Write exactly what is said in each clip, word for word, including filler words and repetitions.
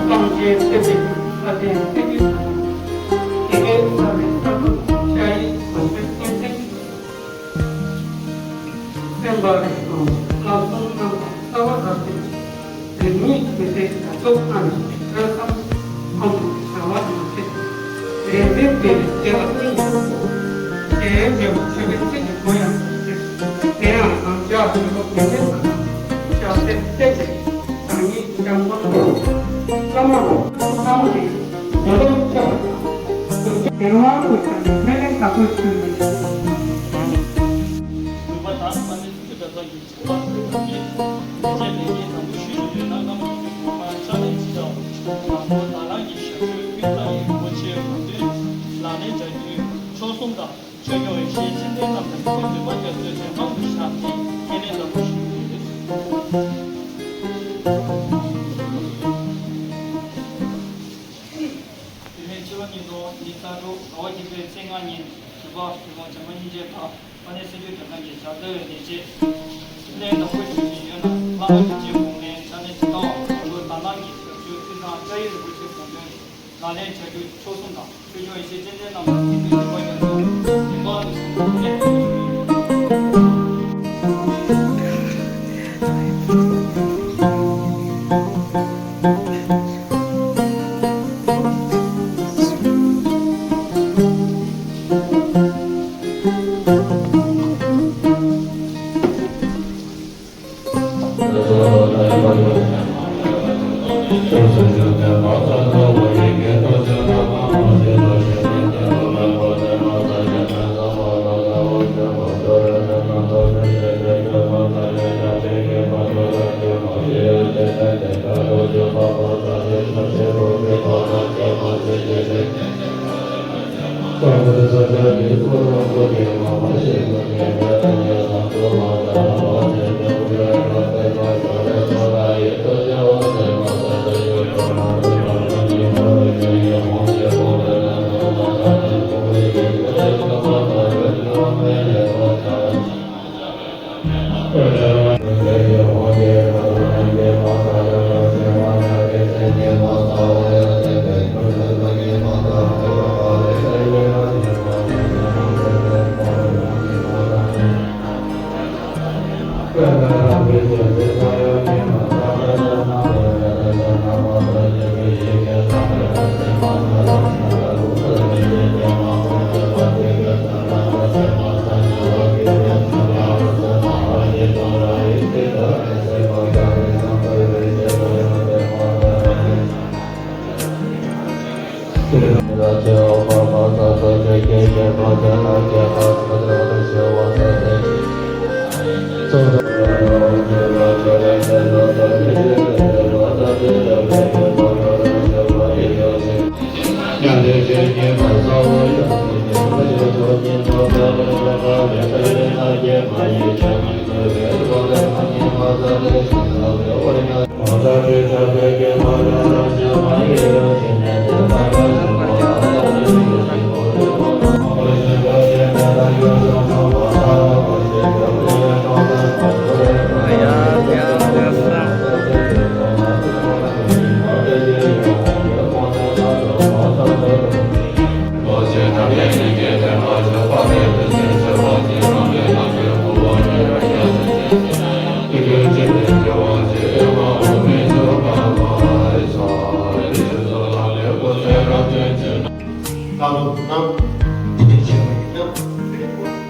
ཐམས་ཅད་ཐེག་པའི་ས་སྟེང་ཐེག་པའི་ས་དང་། དེ་ལས་ས་པའི་ས་ཐོབ་ཤ་ཡི་བ་ཤ་སྟེང་ཐེག་པའི་ས། སེམས་པ་རིག་སྟོང་ལྷག་སྟོང་རྣམ་པར་རྩ་བ་རབ་བརྟན། རིགས་ངེས་མི་ཟད་དགའ་སྟོབས་ལྔ་ནི་ཐོས་བསམ་ཁམས་བྱ་བ་ནང་ཚེ། རིག་འཛིན་དེ་ནི་སྐྱེ་བ་གཉིས་ཀྱི་ཞེས་བརྗོད་པ་ཆོས་དཔེ་ཚིག་གི་མགོ་ཡང་ཟེར། དེ་ཡང་ནང་ལྕགས་ཞུ་བ་དགེ་འདུན་དང་ལྕགས་གསེར་གསེར་གྱི་བདག་ཉིད་ལྕམ་པོ་བླ་མ་ལ་བསམ་བློ་ཡིས་བདེ་བློ་ཆེ་བ་དང་། དེ་དབང་དུ་བྱས་ནས་སྨན་བླའི་བདག་པོར་གྱུར་ནས། ནུས་པ་དང་ས་གནས་སུ་གྲྭ་ཚང་གི་བྱེད་པ་སུ་དང་གིས་ལས་བྱེད་ལས་ཀའི་དང་པོ་ཞུས་ཡོད་ན་སྔ་མོ་ཞུ་རྒྱུ་དགོས་པ་ཕྱག་ལས་ཇི་ལྟ་བ་དང་པོ་ད་རང་གི་ཞབས་ཞུ་ཀུན་བཟང་ཡི་རིན་པོ་ཆེའི་དགོངས་དོན་ལག་ལེན་བྱ་རྒྱུའི་མཆོག་གསུམ་དང་ཆོས་སྐྱོང་ཡེ་ཤེས་མཚན་ལྡན་རྣམས་དང་ཀུན་འདུས་པ་རྒྱ་མཚོའི་ཚེ་དབང་དུ་བཞག་སྟེ་ཁས་ལེན་དང་པོ་ཞུ་རྒྱུ་ཡོད། དེ་ནས་ཕྱི་ལོ་ཉིས་སྟོང་ཉི་ཤུ་རྩ་དྲུག་ཟླ་བ་བཞི་པའི་ཚེས་ལྔ་ཉིན་བཞུགས་སྒར་ཡུལ་ལུང་བྱམས་པ་སྙིང་རྗེ་ཁག་ས་གནས་སྲིད་གྲོས་དོན་ཁང་གི་ཞབས་ཏོག་ལས་བྱེད་ལས་དང་པོ་ཞུ་བཞིན་ཡོད་ན་བླ་མ་དྲིན་ཅན་གོང་མའི་ཕྱག་ལེན་ཇི་ལྟ་བ་ལོ་ལོ་དང་བླངས་ཀྱི་ཞབས་ཞུ་ཁྲི་ཚང་བཅའ་ཡིག་རིན་པོ་ཆེ་དགོངས་དོན་ལག་ལེན་བྱ་རྒྱུ་མཆོག་གསུམ་དང་ཆོས་སྐྱོང་ཡེ་ཤེས་མཚན་ལྡན་རྣམས་ལ་ཐུགས་ཀྱི་བདེན་པ་རྒྱ་མཚོ་བདེན་པ་དུ་གསུངས་ཏེ།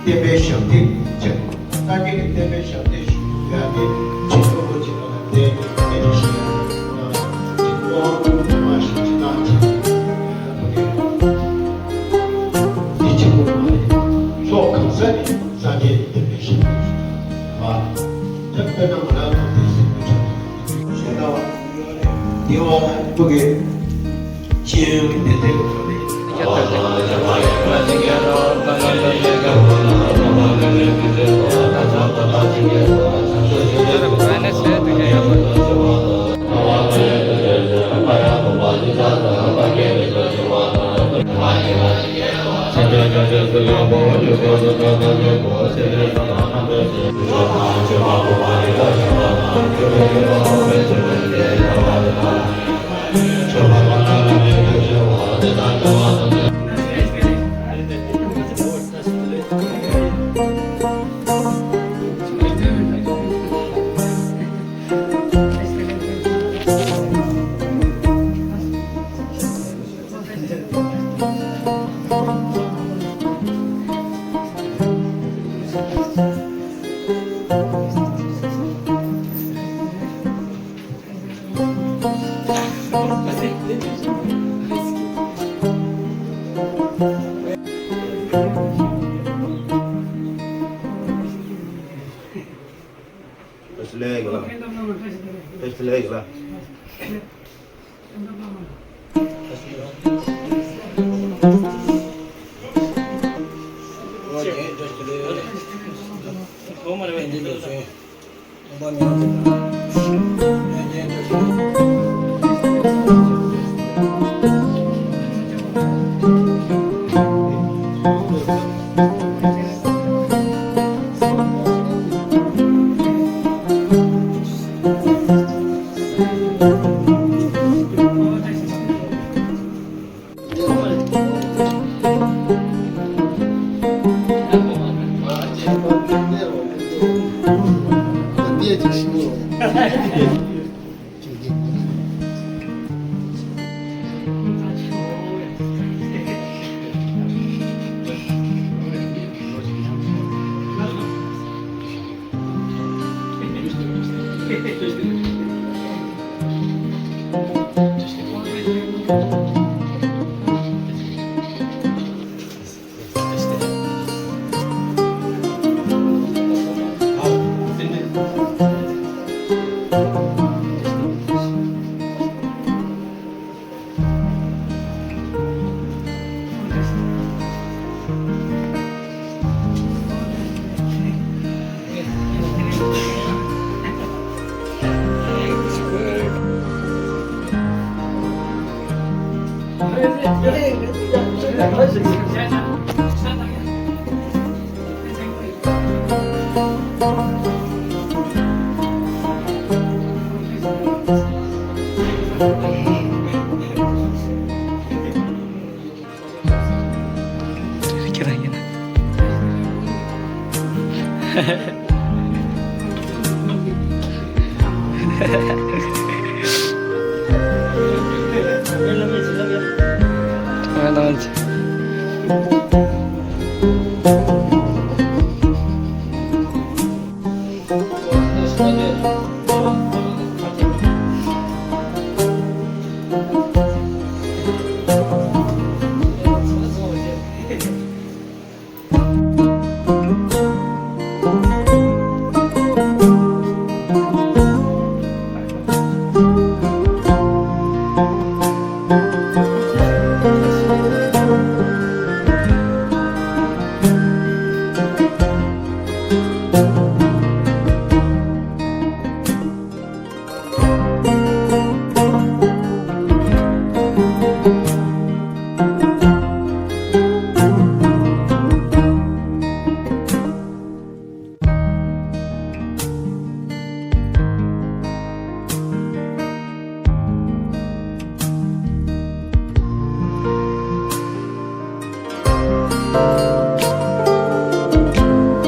བསྟན་པའི་ཞབས་འདེགས་ཅེས་པ། ད་གིན་གྱི་བསྟན་པའི་ཞབས་འདེགས་ཞུ་ཡ་དེ་ཆེས་མཐོ་པོ་ཅིག་ལ་བསྟན་བསྟན་ཞིང་ཅིག་ཏུ་མ་ཞིག་ཅིག་གནང་ཅིག་ཡ་ཐུགས་རྗེ་ཆེན་པོ་མ་རེད། ཕྱོགས་གང་ས་ནས་སངས་རྒྱས་ཀྱི་བསྟན་པའི་ཞབས་འདེགས་ཞུ་བ། ད་དཔེར་ན་ང་རང་ཚོ་དེ་སེམས་པའི་ཆ་ནས་ཞེ་དྲག་དེ་བ་ལ་ཕུག་གི་ཤེས་ཡོན་གྱི་གནས་ཚད་ཀྱི་ཐོག་ནས། ཁྱེད་རང་ཡིན་ན། ང་དང་།